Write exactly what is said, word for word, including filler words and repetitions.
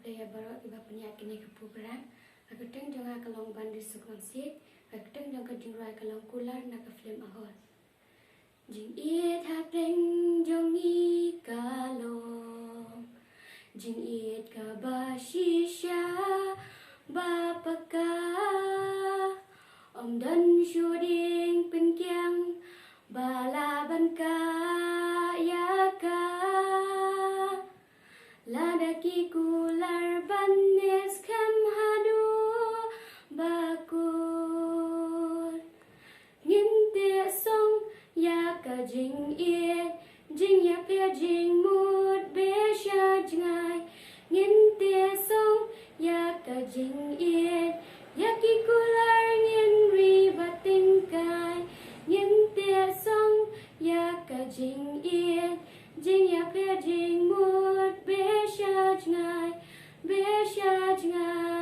Ïa baroh kiba pynïaid kane ka program. Ka kyrteng jong nga ka long Banrisuk Nongsiej. Ka kyrteng jong ka jingrwai ka long Kular na ka film Ahor. Jingïeit hapdeng jong ngi ka long jingïeit kaba shisha ba paka. Ym don shuh ding pynkiang ba lah ban kah ïa ka. Lada ki kular ban ïaskhem haduh ba kut, ngin teh song ïa ka jingïeit, jingïapher jingmut beh sha jngai. Ngin teh song ïa ka jingïeit, ïa ki kular ngin ri ba tyngkai. Ngin teh song ïa ka jingïeit, jingïapher jingmut beh sha jngai, beh sha jngai.